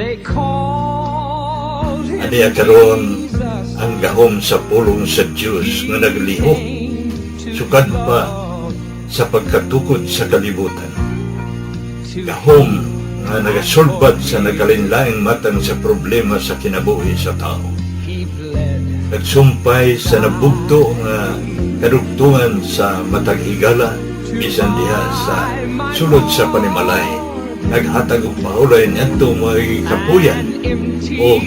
They called him Aniya karon Jesus. ang gahom sa pulong sa Dios nga naglihok sukad pa sa pagkatukod sa kalibutan. Gahom nga nagasulbad sa nagkalainlaing matang sa problema sa kinabuhi sa tao. He bled. Nagsumpay sa nabugto nga kadugtungan sa matag higala, bisan diha sa sulod sa panimalay. Naghatag og pahulay niadto mga kapuyan og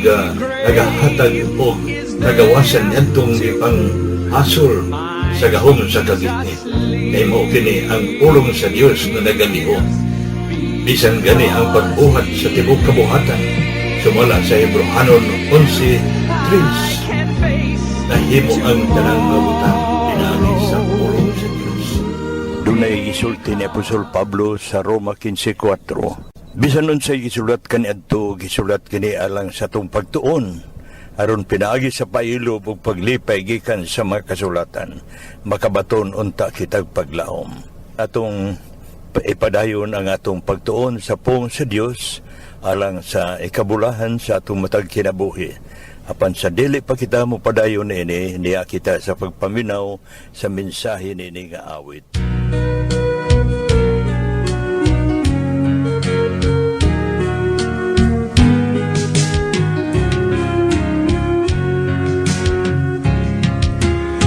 nagahatag og kagawasan niadtong gipanghasol sa gahom sa kagitnit. Kay mao kini ang pulong sa Dios nga nagalihok. Bisan gani ang pagbuhat sa tibok kabuhatan, sumala sa Hebrohanon 11:3, Can face nahimo ang tanang mga butang pinaagi sa pulong sa Dios. Dunay gisulti ni Apostol Pablo sa Roma 15:4. Bisan unsay gisulat kaniadto, gisulat kini alang sa atong pagtuon, aron pinaagi sa pailob ug paglipay gikan sa mga kasulatan, makabaton unta kitag paglaom. Atong ipadayon ang atong pagtuon sa pulong sa Dios alang sa ikabulahan sa atong matag kinabuhi. Apan sa dili pa kita mo padayon ini, niya kita sa pagpaminaw sa mensahe nini nga awit.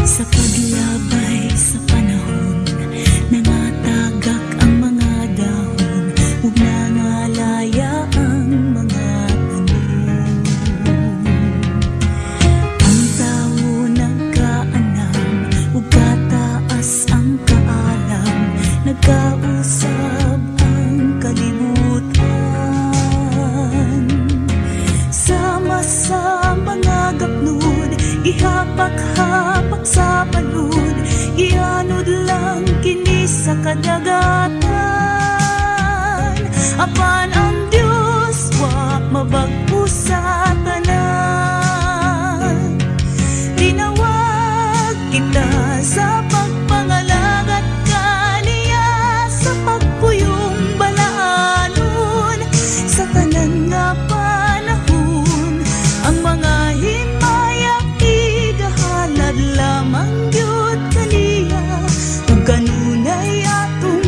Sa paglabay sa panahon, nangatagak ang mga dahon ug nangalaya ang mga tanom. Ang tawo nagkaanam ug kataas ang kaalam, nagkausab ang kalibutan. Sama sa mga gapnod, gihapak-hapak sa palud, gianod lang kini sa kadagatan. Apan ang Dios wa mabag-o sa tanan. Tinawag kita sa pagpangalagat kaniya, sa pagpuyong balaanon sa tanan nga panahon. Ang mga himaya igahalad lamang gyud kaniya, ug kanunay atong.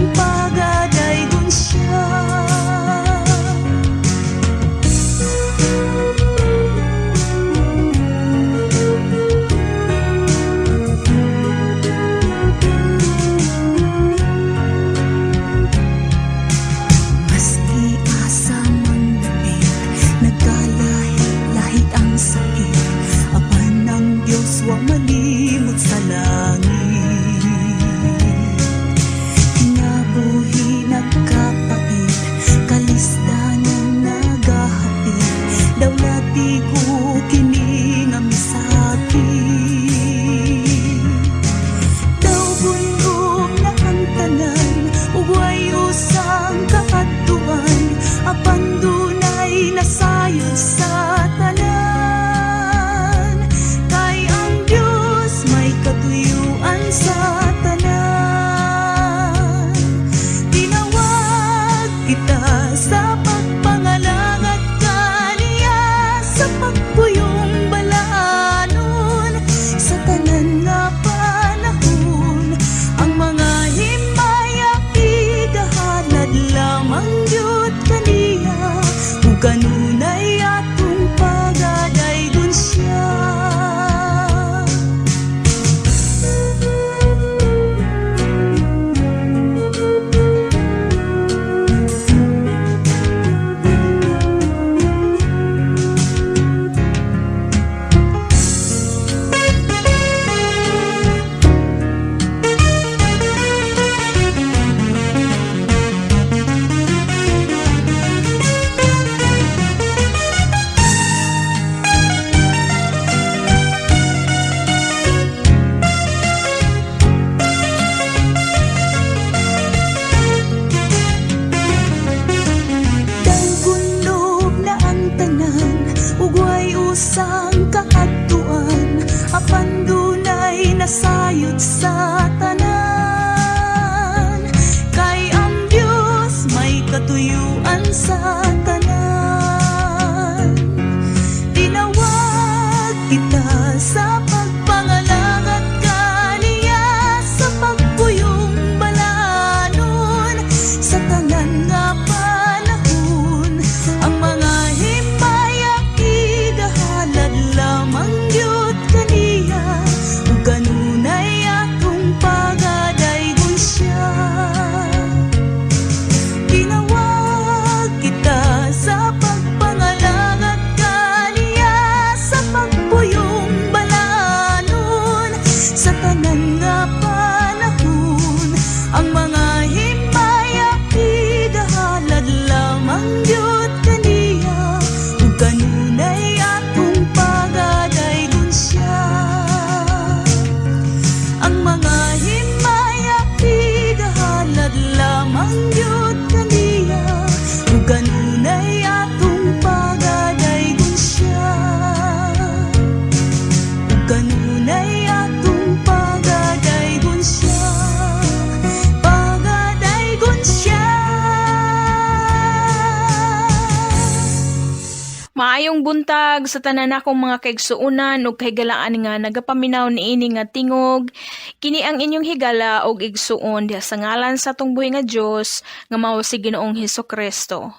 Maayong buntag sa tanan akong mga kaigsuonan ug kahigalaan nga nagapaminaw niini nga tingog. Kini ang inyong higala ug igsuon diha sa ngalan sa atong buhi nga Dios nga mao si Ginoong Hesus Kristo.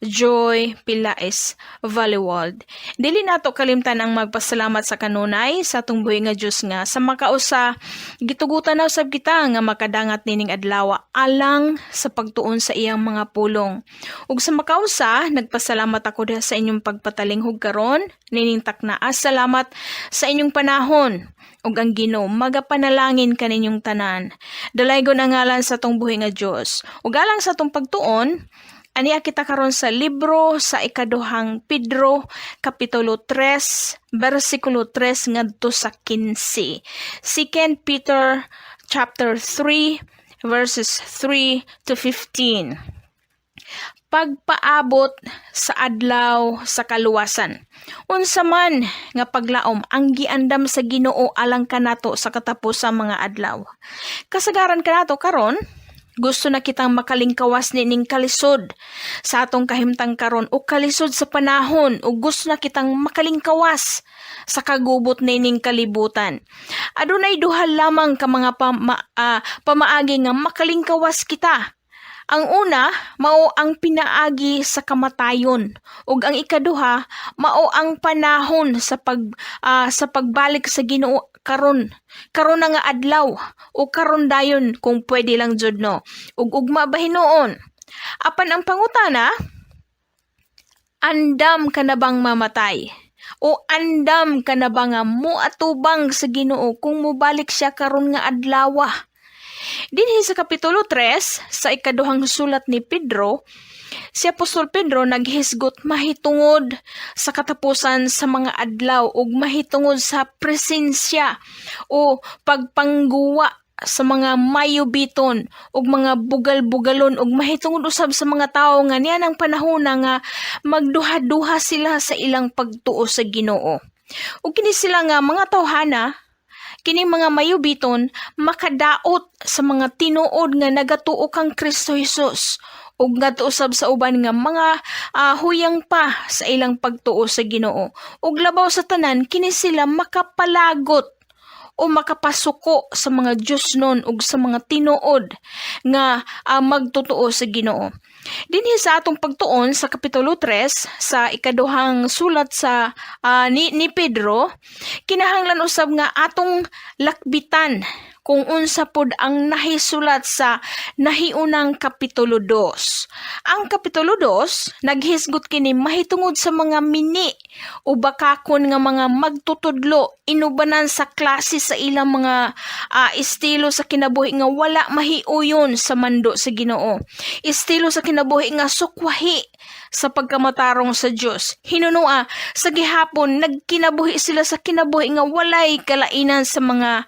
Joy Pilaes Valleyworld. Dili nato kalimtan ang magpasalamat sa kanunay sa atong buhi nga Dios nga sa makausa gitugutan na usab kita nga makadangat nining adlaw alang sa pagtuon sa iyang mga pulong. Ug sa makausa, nagpasalamat ako diha sa inyong pagpatalinghog karon nining taknaa. Salamat sa inyong panahon ug ang Ginoo magapanalangin kaninyong tanan. Dalaygon ang ngalan sa atong buhi nga Dios. Ug alang sa atong pagtuon, aniya kita karon sa libro sa ikaduhang Pedro, kapitulo 3, bersikulo 3 ngadto sa 15. 2 Peter chapter 3 verses 3 to 15. Pagpaabot sa adlaw sa kaluwasan. Unsa man nga paglaom ang giandam sa Ginoo alang kanato sa katapusang mga adlaw? Kasagaran kanato karon, gusto na kitang makalingkawas nining kalisod sa atong kahimtang karon o kalisod sa panahon, o gusto na kitang makalingkawas sa kagubot nining kalibutan. Adunay duha lamang ka mga pamaagi nga makalingkawas kita. Ang una, mao ang pinaagi sa kamatayon, ug ang ikaduha, mao ang panahon sa pagbalik sa Ginoo karon. Karon na nga adlaw o karon dayon kung pwede lang jud, no. Ug ugma ba hinuon? Apan ang pangutana, andam ka na bang mamatay? O andam ka na ba nga moatubang sa Ginoo kung mobalik siya karon nga adlaw? Dinhi sa kapitulo 3 sa ikaduhang sulat ni Pedro, si Apostol Pedro naghisgot mahitungod sa katapusan sa mga adlaw ug mahitungod sa presensya o pagpangguwa sa mga mayubiton ug mga bugal-bugalon ug mahitungod usab sa mga tawo nga niya ng panahon na nga magduha-duha sila sa ilang pagtuo sa Ginoo. Ug kini sila nga mga tawhana, kining mga mayubiton, makadaot sa mga tinuod nga nagatuo kang Kristo Jesus ug ngadto usab sa uban nga mga huyang pa sa ilang pagtuo sa Ginoo. Ug labaw sa tanan, kini sila makapalagot o makapasuko sa mga Diyosnon ug sa mga tinuod nga magtotoo sa Ginoo. Dinhi sa atong pagtuon sa kapitulo 3 sa ikaduhang sulat sa ni Pedro, kinahanglan usab nga atong lakbitan kung unsa pod ang nahisulat sa nahiunang kapitulo 2. Ang kapitulo 2 naghisgot kini mahitungod sa mga mini o bakakon nga mga magtutudlo inubanan sa klase sa ilang mga estilo sa kinabuhi nga wala mahiuyon sa mando sa Ginoo. Estilo sa kinabuhi nga sukwahi sa pagkamatarong sa Dios. Hinunua sa gihapon nagkinabuhi sila sa kinabuhi nga walay kalainan sa mga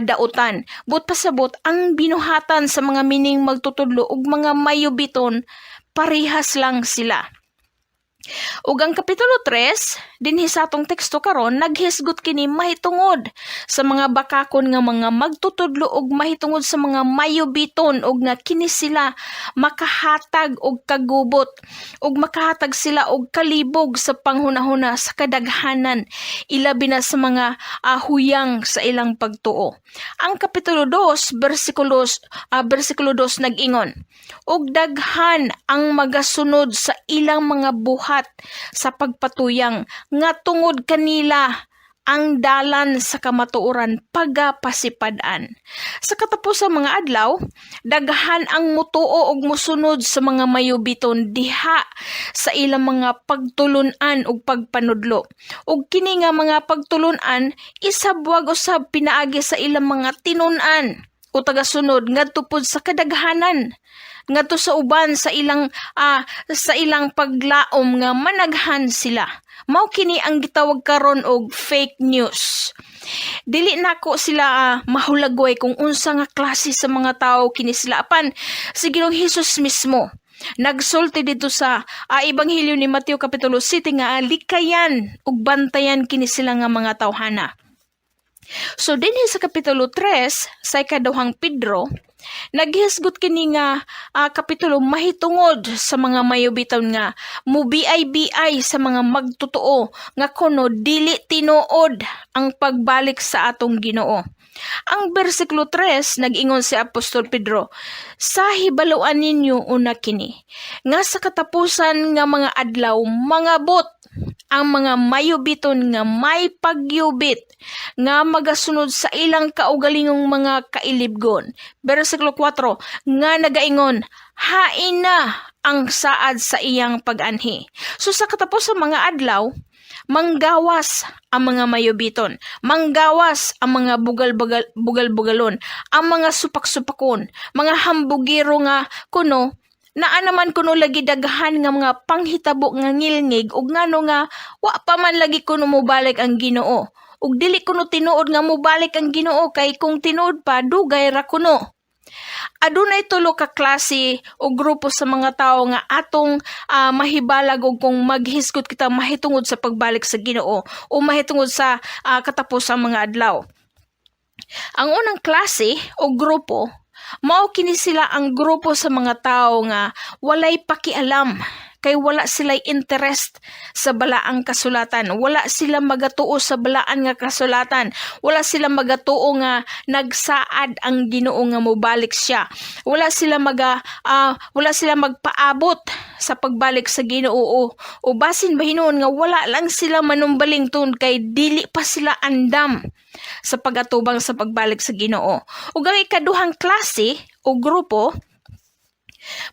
dautan. Buot pasabot, ang binuhatan sa mga mining magtutudlo ug mga mayubiton, parehas lang sila. Ug ang kapitulo 3 dinhi sa atong teksto karon, naghisgot kini mahitungod sa mga bakakon nga mga magtutudlo ug mahitungod sa mga mayubiton, ug nga kini sila makahatag og kagubot ug makahatag sila og kalibog sa panghunahuna sa kadaghanan, ilabi na sa mga huyang sa ilang pagtuo. Ang kapitulo 2 bersikulo 2 nag-ingon, "Ug daghan ang magasunod sa ilang mga buhat sa pagpatuyang nga tungod kanila ang dalan sa kamatuoran pagapasipad-an." Sa katapusang mga adlaw, daghan ang mutuo og musunod sa mga mayubiton diha sa ilang mga pagtulun-an ug pagpanudlo. Ug kini nga mga pagtulun-an isabwag usab pinaagi sa ilang mga tinun-an o tagasunod ngadto pod sa kadaghanan, ngadto sa uban sa ilang paglaom nga managhan sila. Mao kini ang gitawag karon og fake news. Dili nako sila mahulagway kung unsa nga klase sa mga tawo kini sila, apan si Ginoong Hesus mismo nagsulti dito sa Ebanghelyo ni Mateo kapitulo 7 nga likayan ug bantayan kini sila nga mga tawhana. So dinhi sa kapitulo 3 sa ikaduhang Pedro, Naghisgot kini nga kapitulo mahitungod sa mga mayubiton nga mubiay-biay sa mga magtotoo nga kuno dili tinuod ang pagbalik sa atong Ginoo. Ang bersikulo 3, nag-ingon si Apostol Pedro, "Sa hibaluan ninyo una kini, nga sa katapusan nga mga adlaw mangabot ang mga mayubiton nga may pagyubit nga magasunod sa ilang kaugalingong mga kailibgon." Bersikulo 4, nga nagaingon, "Hain na ang saad sa iyang pag-anhi." So sa katapusan mga adlaw, manggawas ang mga mayubiton, manggawas ang mga bugal-bugal, bugal-bugalon, ang mga supak-supakon, mga hambugiro nga kuno naa naman kuno lagi daghan nga mga panghitabo nga ngilngig ug ngano nga wa pa man lagi kuno mobalik ang Ginoo. Ug dili kuno tinuod nga mobalik ang Ginoo kay kung tinuod pa, dugay ra kuno. Adunay tulo ka klase o grupo sa mga tawo nga atong mahibalag og kung maghisgot kita mahitungod sa pagbalik sa Ginoo o mahitungod sa katapusang mga adlaw. Ang unang klase o grupo, mao kini sila ang grupo sa mga tawo nga walay pakialam kay wala sila'y interest sa balaang kasulatan. Wala sila magatuo sa balaan nga kasulatan. Wala sila magatuo nga nagsaad ang Ginoo nga mobalik siya. Wala sila magpaabot sa pagbalik sa Ginoo o basin ba hinuon nga wala lang sila manumbaling tungod kay dili pa sila andam sa pagatubang sa pagbalik sa Ginoo. Ug ang ikaduhang klase o grupo,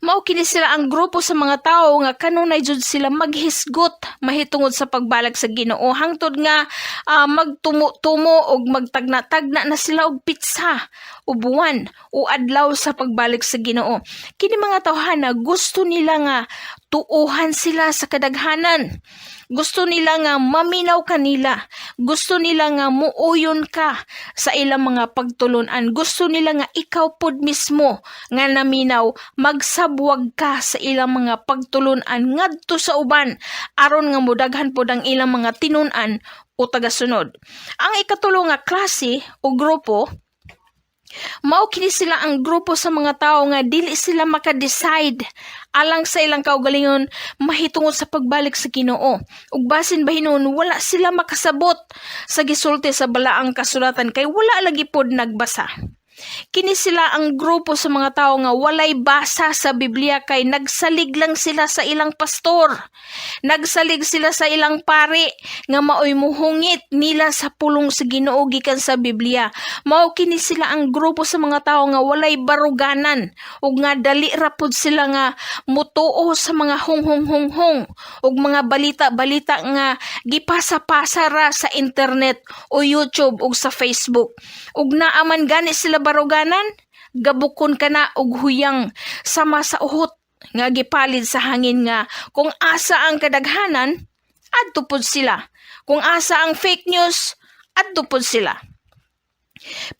mao kini sila ang grupo sa mga tawo nga kanunay jud sila maghisgot mahitungod sa pagbalik sa Ginoo hangtod nga magtumo-tumo og magtagna-tagna na sila og petsa o buwan o adlaw sa pagbalik sa Ginoo. Kini mga tawhana, gusto nila nga tuuhan sila sa kadaghanan. Gusto nila nga maminaw kanila. Gusto nila nga muuyon ka sa ilang mga pagtulunan. Gusto nila nga ikaw pod mismo nga naminaw, magsabwag ka sa ilang mga pagtulunan ngadto sa uban aron nga mudaghan pod ang ilang mga tinun-an o tagasunod. Ang ikatulo nga klase o grupo, mao kini sila ang grupo sa mga tawo nga dili sila maka-decide alang sa ilang kaugalingon mahitungod sa pagbalik sa Ginoo. Ug basin ba hinuon wala sila makasabot sa gisulti sa balaang kasulatan kay wala lagi pod nagbasa. Kini sila ang grupo sa mga tao nga walay basa sa Biblia kay nagsalig lang sila sa ilang pastor. Nagsalig sila sa ilang pari nga maoy muhungit nila sa pulong sa Ginoo gikan sa Biblia. Mao kini sila ang grupo sa mga tao nga walay baruganan ug nga dali ra pud sila nga mutuo sa mga hunghong-hunghong ug mga balita-balita nga gipasa-pasa ra sa internet o YouTube ug sa Facebook. Ug naa man gani sila baruganan, gabukon ka na og huyang sama sa uhot nga gipalid sa hangin nga kung asa ang kadaghanan, adto pud sila. Kung asa ang fake news, adto pud sila.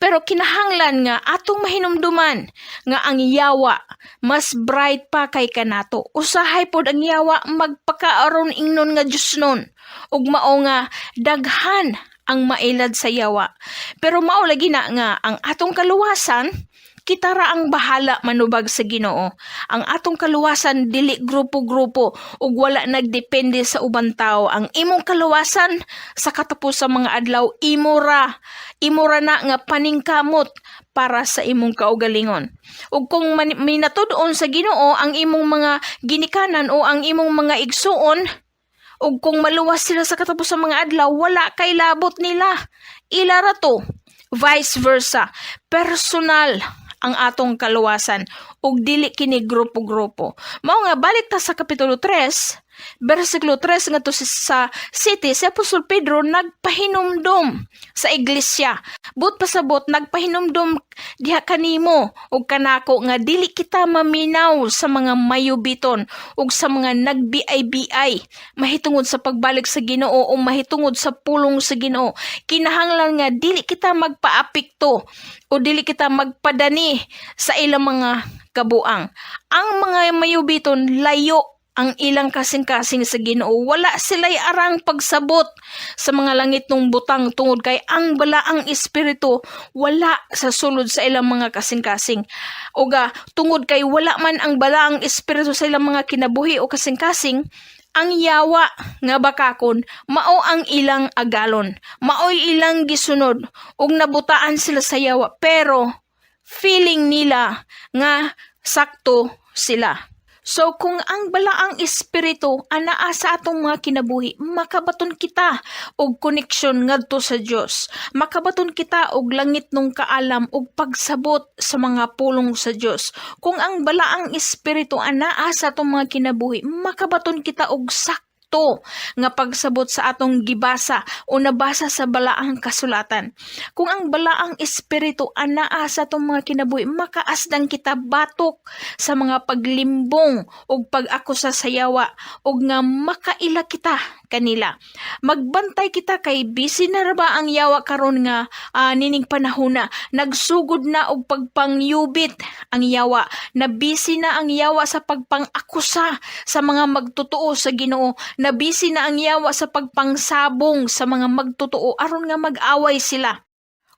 Pero kinahanglan nga atong mahinumduman nga ang yawa mas bright pa kay kanato. Usahay pod ang yawa magpakaaron ingnon nga Diyos nun. Ug mao nga daghan ang mailad sa yawa. Pero mao lagi na nga ang atong kaluwasan, kita ra ang bahala manubag sa Ginoo. Ang atong kaluwasan dili grupo-grupo ug wala nagdepende sa ubang tao. Ang imong kaluwasan sa katapos sa mga adlaw, imo ra na nga paningkamot para sa imong kaugalingon. Ug kung minatud-on sa Ginoo ang imong mga ginikanan o ang imong mga igsuon, ug kung maluwas sila sa katapos sa mga adlaw, wala kay labot nila. Ila ra to. Vice versa. Personal ang atong kaluwasan ug dili kini grupo-grupo. Mao nga balik ta sa kapitulo 3, bersikulo 3 ngadto sa 7, si Apostol Pedro nagpahinumdom sa iglesia. But pasabot, nagpahinumdom diha kanimo ug kanako nga dili kita maminaw sa mga mayubiton ug sa mga nagbi-ay-biay mahitungod sa pagbalik sa Ginoo o mahitungod sa pulong sa Ginoo. Kinahanglan nga dili kita magpaapekto o dili kita magpadani sa ilang mga kabuang. Ang mga mayubiton, layo Ang ilang kasing-kasing sa Ginoo. Wala sila'y arang pagsabot sa mga langitnong butang tungod kay ang balaang espiritu wala sa sulod sa ilang mga kasing-kasing. Uga tungod kay wala man ang balaang espiritu sa ilang mga kinabuhi o kasing-kasing, ang yawa nga bakakon mao ang ilang agalon, maoy ilang gisunod ug nabutaan sila sa yawa, pero feeling nila nga sakto sila. So kung ang balaang espiritu anaa sa atong mga kinabuhi, makabaton kita og koneksyon ngadto sa Dios. Makabaton kita og langitnong kaalam ug pagsabot sa mga pulong sa Dios. Kung ang balaang espiritu anaa sa atong mga kinabuhi, makabaton kita og sakto nga pagsabot sa atong gibasa o nabasa sa balaang kasulatan. Kung ang balaang espiritu anaa sa atong mga kinabuhi, makaasdang kita batok sa mga paglimbong ug pag-akusa sa yawa ug nga makaila kita kanila. Magbantay kita kay busy na ra ba ang yawa karon nga nining panahona. Nagsugod na og pagpangyubit ang yawa. Na busy na ang yawa sa pagpang-akusa sa mga magtotoo sa Ginoo. Na busy na ang yawa sa pagpangsabong sa mga magtotoo aron nga mag-away sila.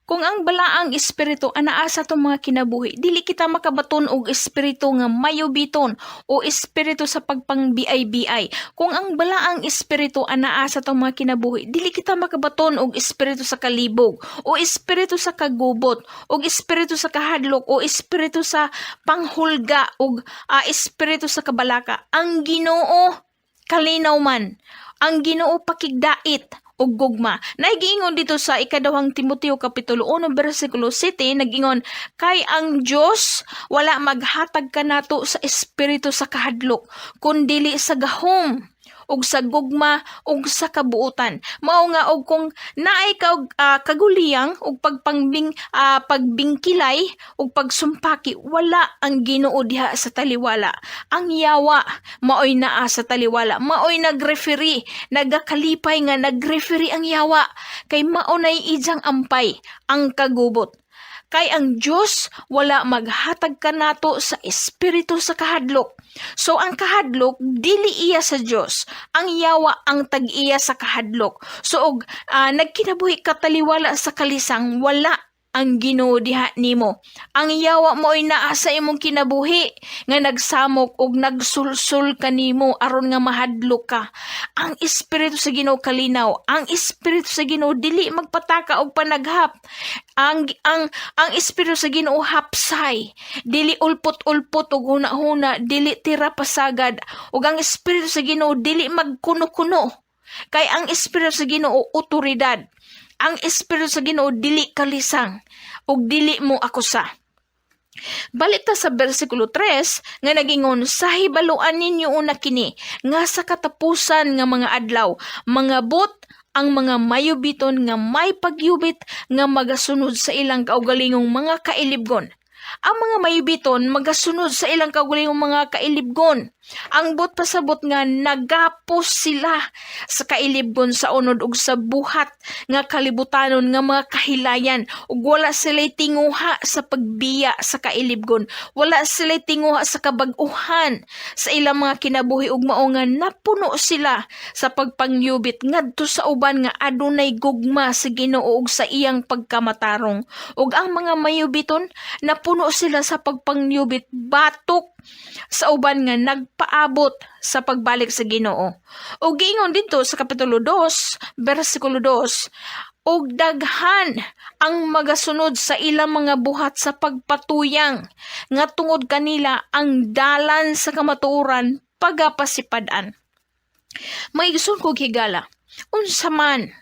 Kung ang balaang espiritu anaa sa atong mga kinabuhi, dili kita makabaton og espiritu nga mayubiton o espiritu sa pagpang-BI-BI. Kung ang balaang espiritu anaa sa atong mga kinabuhi, dili kita makabaton og espiritu sa kalibog o espiritu sa kagubot o espiritu sa kahadlok o espiritu sa panghulga o espiritu sa kabalaka. Ang Ginoo kalinaw man. Ang Ginoo pakigdait ug gugma. Naigiingon dito sa ikaduhang Timoteo kapitulo 1 bersikulo 7, nagingon kay ang Dios wala maghatag kanato sa espiritu sa kahadlok, kundili sa gahom ug sa gugma ug sa kabuotan. Mao nga og kung naay ka og kaguliyang ug pagpangbing pagbingkilay ug pagsumpaki, wala ang Ginoo diha sa taliwala. Ang yawa maoy naa sa taliwala, maoy nagreferee, nagakalipay nga nagreferee ang yawa kay mao nay ijang ampay ang kagubot. Kay ang Dios wala maghatag kanato sa espiritu sa kahadlok. So ang kahadlok dili iya sa Dios. Ang yawa ang tag-iya sa kahadlok. So og nagkinabuhi ka taliwala sa kalisang, wala ang Ginoo diha nimo. Ang yawa mo'y naa sa imong kinabuhi nga nagsamok og nagsulsul kanimo aron nga mahadlok ka. Ang espiritu sa Ginoo kalinaw. Ang espiritu sa Ginoo dili magpataka og panaghap. Ang espiritu sa Ginoo hapsay, dili ulpot-ulpot og huna-huna, dili tira pasagad. Ug ang espiritu sa Ginoo dili magkuno-kuno. Kay ang espiritu sa Ginoo otoridad. Ang espiritu sa Ginoo dili kalisang ug dili mo akusa. Balik ta sa bersikulo 3 nga nagingon, "Sa hibaluan ninyo una kini nga sa katapusan nga mga adlaw mangabot ang mga mayubiton nga may pagyubit nga magasunod sa ilang kaugalingong mga kailibgon." Ang mga mayubiton magasunod sa ilang kaugalingong mga kailibgon. Ang buot pasabot nga nagapos sila sa kailibgon sa unod ug sa buhat nga kalibutanon nga mga kahilayan, ug wala sila'y tinguha sa pagbiya sa kailibgon. Wala sila'y tinguha sa kabag-uhan sa ilang mga kinabuhi, ug mao nga napuno sila sa pagpangyubit ngadto sa uban nga adunay gugma sa Ginoo ug sa iyang pagkamatarong. Ug ang mga mayubiton, napuno sila sa pagpangyubit batok sa uban nga nagpaabot sa pagbalik sa Ginoo. Ug giingon didto sa kapitulo 2, bersikulo 2, ug daghan ang magasunod sa ilang mga buhat sa pagpatuyang nga tungod kanila ang dalan sa kamatuoran pagapasipad-an. Mga igsoon kog higala, unsa man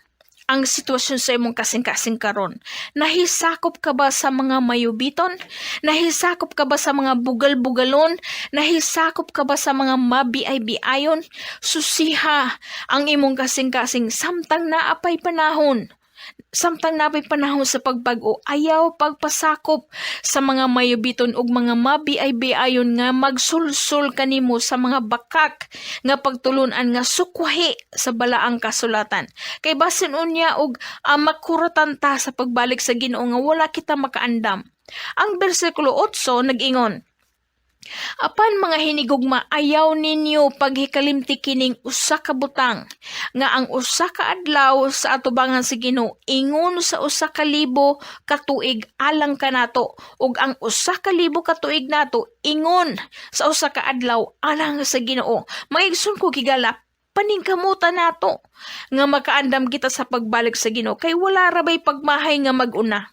ang sitwasyon sa imong kasing-kasing karon? Nahisakop ka ba sa mga mayubiton? Nahisakop ka ba sa mga bugal-bugalon? Nahisakop ka ba sa mga mabiay-biayon? Susiha ang imong kasing-kasing samtang naapay panahon. Samtang napay panahon sa pagbag-o, ayaw pagpasakop sa mga mayubiton ug mga mabiay-biayon nga magsulsul kanimo sa mga bakak nga pagtulunan nga sukwahi sa balaang kasulatan. Kay basin unya og makuratan ta sa pagbalik sa Ginoo nga wala kita makaandam. Ang bersikulo 8 nag-ingon, Apan mga hinigugma, ayaw ninyo paghikalimti kining usa ka butang nga ang usa ka adlaw sa atubangan sa Ginoo ingon sa 1,000 ka tuig alang kanato, ug ang 1,000 ka tuig nato ingon sa usa ka adlaw alang sa Ginoo. Mga igsoon ko higala, paningkamutan nato nga makaandam kita sa pagbalik sa Ginoo kay wala ra bay pagmahay nga mag-una.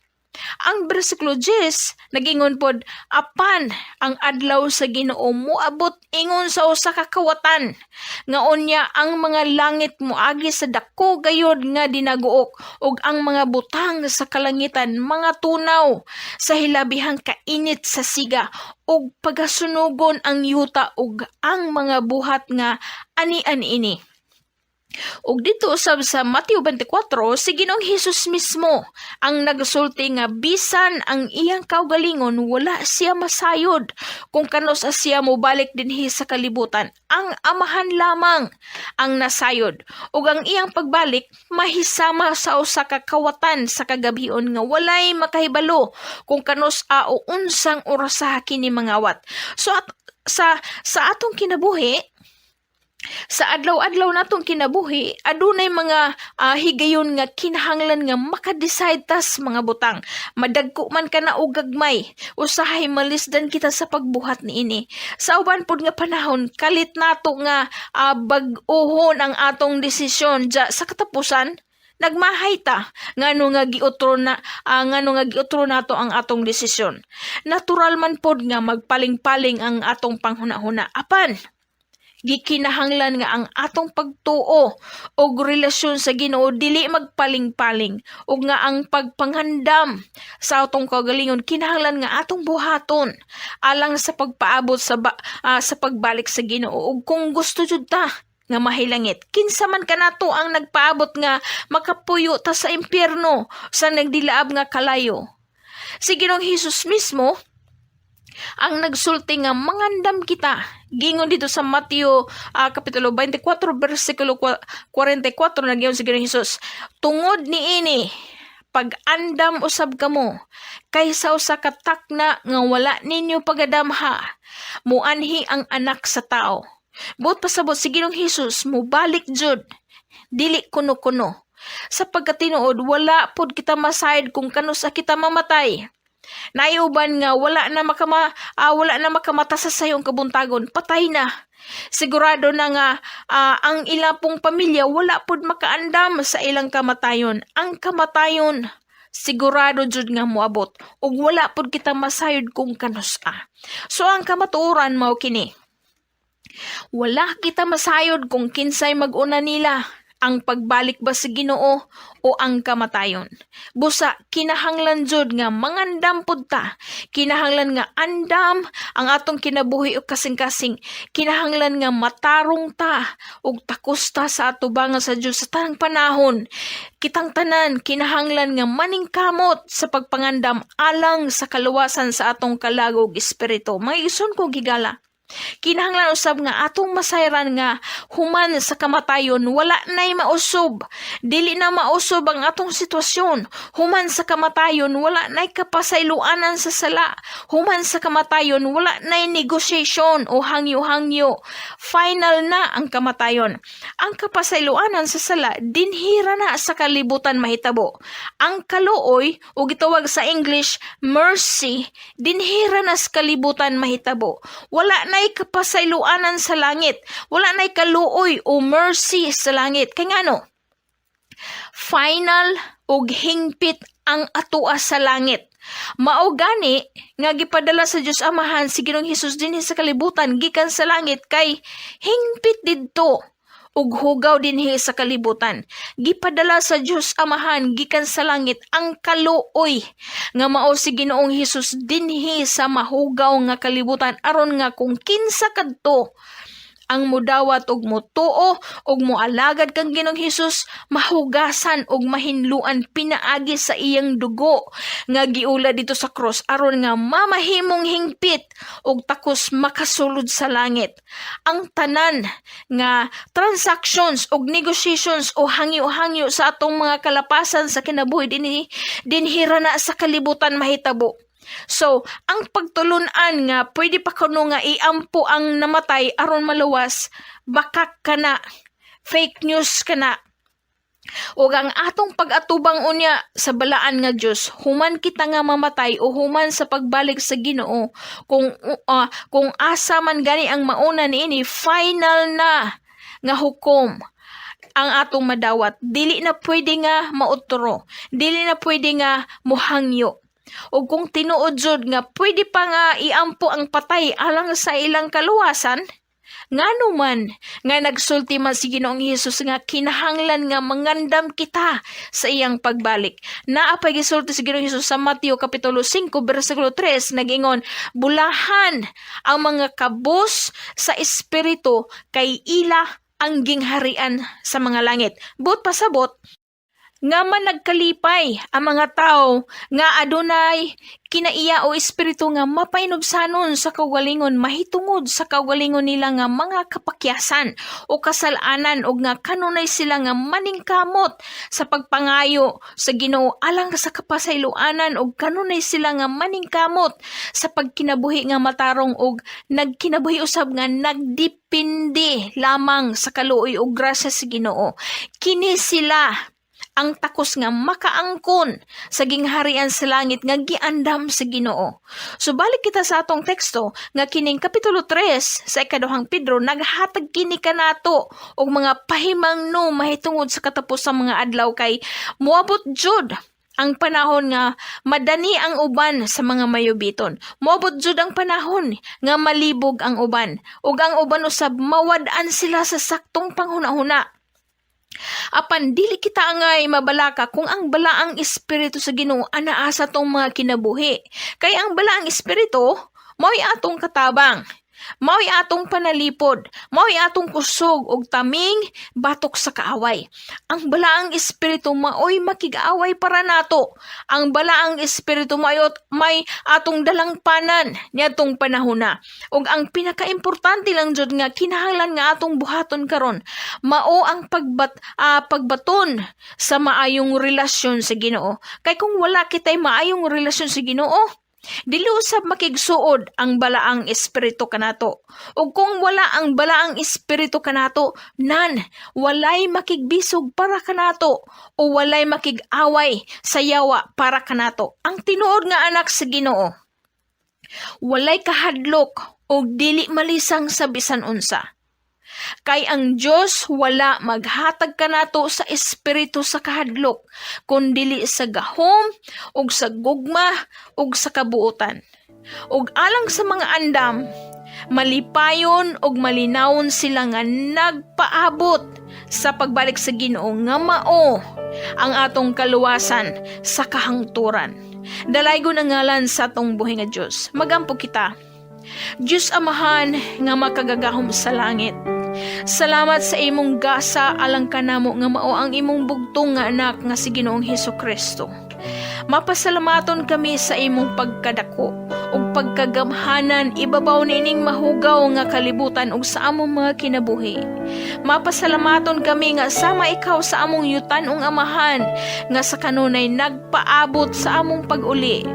Ang bersikulo 10 nagingon pod, apan ang adlaw sa Ginoo moabot ingon sa usa ka kawatan nga unya ang mga langit moagi sa dako gayod nga dinaguok ug ang mga butang sa kalangitan mga tunaw sa hilabihang kainit sa siga, ug pagasunugon ang yuta ug ang mga buhat nga anian ini. Ug dito usab sa Mateo 24, si Ginoong Hesus mismo ang nagsulti nga bisan ang iyang kaugalingon, wala siya masayod kung kanus-a siya mobalik dinhi sa kalibutan. Ang Amahan lamang ang nasayod, ug ang iyang pagbalik mahisama sa usa ka kawatan sa kagabhion nga walay makahibalo kung kanus-a o unsang orasa kini mangawat. So at sa atong kinabuhi, sa adlaw-adlaw natong kinabuhi, adunay mga higayon nga kinahanglan nga maka-decide tas mga butang. Madagko man kana og gagmay, usahay malisdan kita sa pagbuhat niini. Sa uban pod nga panahon, kalit nato nga bag-ohon ang atong desisyon. Ja, sa katapusan, nagmahay ta ngano nga giutro nato ang atong desisyon. Natural man pod nga magpaling-paling ang atong panghuna-huna. Apan gikinahanglan nga ang atong pagtuo og relasyon sa Ginoo dili magpaling-paling, ug nga ang pagpangandam sa atong kaugalingon kinahanglan nga atong buhaton alang sa pagpaabot sa pagbalik sa Ginoo ug kung gusto jud ta nga mahilangit. Kinsa man kanato ang nagpaabot nga makapuyo ta sa impyerno sa nagdilaab nga kalayo? Si Ginoong Hesus mismo ang nagsulti nga mangandam kita. Gingon dito sa Mateo kapitulo 24 bersikulo 44, nagyon si Ginoong Hesus, "Tungod niini pag-andam usab kamo, kay sa usa ka takna nga wala ninyo pagadamha muanhi ang Anak sa Tao." Buot pasabot, si Ginoong Hesus mobalik jud, dili kuno-kuno. Sa pagkatinuod, wala pod kita masayod kung kanus-a kita mamatay. Naay uban nga wala na makamata sa sayong kabuntagon, patay na. Sigurado na nga ang ilang pong pamilya wala pod makaandam sa ilang kamatayon. Ang kamatayon sigurado jud nga moabot ug wala pod kita masayod kung kanus-a. So ang kamatuoran mao kini. Wala kita masayod kung kinsay mag-una nila, ang pagbalik ba sa Ginoo o ang kamatayon. Busa kinahanglan jud nga mangandam pud ta. Kinahanglan nga andam ang atong kinabuhi ug kasing-kasing. Kinahanglan nga matarong ta ug takos ta sa atubangan sa Dios sa tanang panahon. Kitang tanan kinahanglan nga maningkamot sa pagpangandam alang sa kaluwasan sa atong kalag ug espiritu. Mga igsoon ko higala, kinahanglan usab nga atong masayran nga human sa kamatayon wala na'y mausob. Dili na mausob ang atong sitwasyon. Human sa kamatayon, wala na'y kapasayloanan sa sala. Human sa kamatayon, wala na'y negosyasyon o hangyo-hangyo. Final na ang kamatayon. Ang kapasayloanan sa sala dinhira na sa kalibutan mahitabo. Ang kaluoy o gitawag sa English mercy, dinhira na sa kalibutan mahitabo. Wala na'y kapasayloanan sa langit. Wala na'y kaluoy o mercy sa langit. Kay ngano? Final ug hingpit ang atoa sa langit. Mao gani nga gipadala sa Dios Amahan si Ginoong Hesus dinhi sa kalibutan gikan sa langit kay hingpit didto ug hugaw dinhi sa kalibutan. Gipadala sa Dios Amahan gikan sa langit ang kaluoy nga mao si Ginoong Hesus dinhi sa mahugaw nga kalibutan aron nga kung kinsa kadto ang mudawat og motuo og moalagad kang Ginoong Hesus, mahugasan og mahinluan pinaagi sa iyang dugo nga giula dito sa cross aron nga mamahimong hingpit og takos makasulod sa langit. Ang tanan nga transactions og negotiations o hangyo-hangyo sa atong mga kalapasan sa kinabuhi dinhi, dinhira na sa kalibutan mahitabo. So, ang pagtulunan nga pwede pa kuno nga iampo ang namatay aron maluwas, bakak kana, fake news kana. Ug ang atong pag-atubang unya sa balaan nga Dios, human kita nga mamatay o human sa pagbalik sa Ginoo, kung asa man gani ang mauna niini, final na nga hukom ang atong madawat. Dili na pwede nga mautro, dili na pwede nga muhangyo. O kung tinuod jud nga pwede pa nga iampo ang patay alang sa ilang kaluwasan, ngano man nga nagsulti man si Ginoong Hesus nga kinahanglan nga mangandam kita sa iyang pagbalik? Naa pay gisulti si Ginoong Hesus sa Mateo kapitulo 5 bersikulo 3, nagingon, "Bulahan ang mga kabos sa espiritu, kay ila ang gingharian sa mga langit." Buot pasabot, nga man nagkalipay ang mga tao nga adunay kinaiya o espiritu nga mapainubsanon sa kaugalingon mahitungod sa kaugalingon nila nga mga kapakyasan o kasalanan, og nga kanunay sila nga maningkamot sa pagpangayo sa Ginoo alang sa kapasayloanan, og kanunay sila nga maningkamot sa pagkinabuhi nga matarong og nagkinabuhi usab nga nagdepende lamang sa kaluoy og grasya sa Ginoo. Kini sila ang takos nga makaangkon sa gingharian sa langit nga giandam sa Ginoo. So balik kita sa atong teksto nga kining kapitulo 3 sa ikaduhang Pedro, naghatag kini kanato og mga pahimangno mahitungod sa katapos sa mga adlaw, kay moabot jud ang panahon nga madani ang uban sa mga mayubiton. Moabot jud ang panahon nga malibog ang uban. Ug ang uban usab, mawad-an sila sa saktong panghuna-huna. Apan dili kita angay mabalaka kung ang balaang espiritu sa Ginoo anaa sa atong mga kinabuhi. Kay ang balaang espiritu mao'y atong katabang, mao'y atong panalipod, mao'y atong kusog og taming batok sa kaaway. Ang balaang espiritu mao'y makig-away para nato. Ang balaang espiritu mao'y may atong dalangpanan niadtong panahona. Ug ang pinakaimportante lang jud nga kinahanglan nga atong buhaton karon mao ang pagbaton sa maayong relasyon sa Ginoo. Kay kung wala kitay maayong relasyon sa Ginoo, dili usab makigsuod ang balaang espiritu kanato. Ug kung wala ang balaang espiritu kanato, nan walay makigbisog para kanato o walay makig-away sa yawa para kanato. Ang tinuod nga anak sa Ginoo, walay kahadlok og dili malisang sa bisan unsa. Kay ang Dios wala maghatag kanato sa espiritu sa kahadlok, kundili sa gahom ug sa gugma ug sa kabuotan. Ug alang sa mga andam, malipayon ug malinawon sila nga nagpaabot sa pagbalik sa Ginoo nga mao ang atong kaluwasan sa kahangturan. Dalaygon ang ngalan sa atong buhi nga Dios. Magampo kita. Diyos Amahan nga makagagahom sa langit, salamat sa imong gasa alang kanamo nga mao ang imong bugtong nga anak nga si Ginoong Hesus Kristo. Mapasalamaton kami sa imong pagkadako ug pagkagamhanan ibabaw niining mahugaw nga kalibutan ug sa among mga kinabuhi. Mapasalamaton kami nga sama ikaw sa among yutan-ong Amahan nga sa kanunay nagpaabot sa among pag-uli.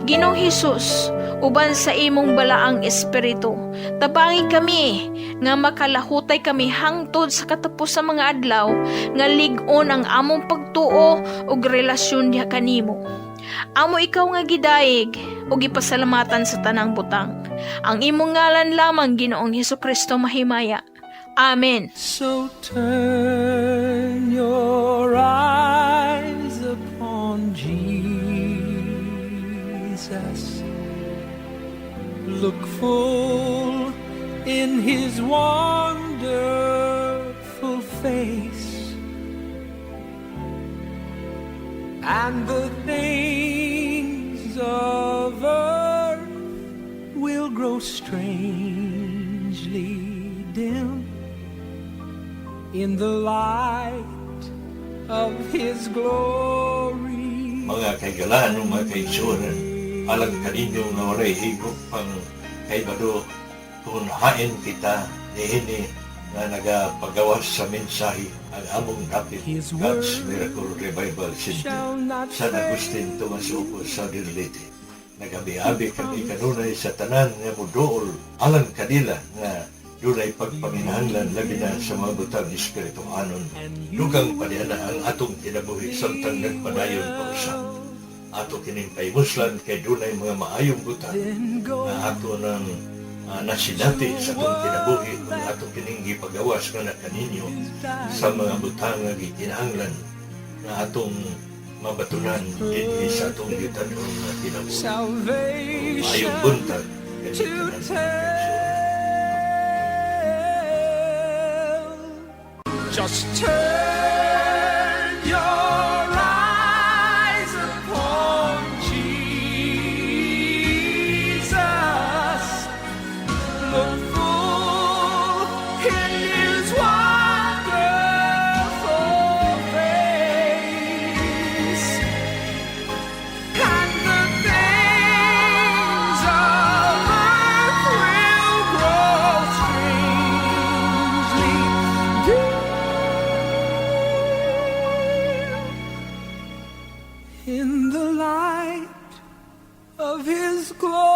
Ginoong Hesus, uban sa imong balaang espiritu, tabangi kami nga makalahutay kami hangtod sa katapos sa mga adlaw nga lig-on ang among pagtuo ug relasyon diha kanimo. Amo ikaw nga gidayeg ug gipasalamatan sa tanang butang. Ang imong ngalan lamang, Ginoong Hesus Kristo, mahimaya. Amen. So turn your eyes upon Jesus. Look full in his wonderful face, and the things of earth will grow strangely dim in the light of his glory. Mga kahigalaan o mga kaigsuonan, alang kaninyo nga walay higop pang kaibalo kung hain kita niini nga nagapagawas sa mensahe ang among dapit His God's word Miracle Revival Center, shall not San Agustin, Tomas Opo, Southern Leyte. Nagabi-abi kami kanunay sa tanan nga muduol alang kanila nga dunay pagpanginahanglan, labi na sa mga butang espirituhanon. Dugang pa niya na ang atong kinabuhi samtang nagpadayon pa usab. Ato kining pahimuslan kay dunay mga maayong butang nga ato nang nasinati sa atong kinabuhi kung ato kining gipagawas nga na kaninyo sa mga butang nga gikinahanglan nga atong mabatunan dinhi sa atong gitanon nga kinabuhi. Salvation Maayong buntag to kaninyong tanan. tell. Just turn your eyes upon Jesus. Look full in His wonderful face, and the things of earth will grow strangely dim in the light of His glory.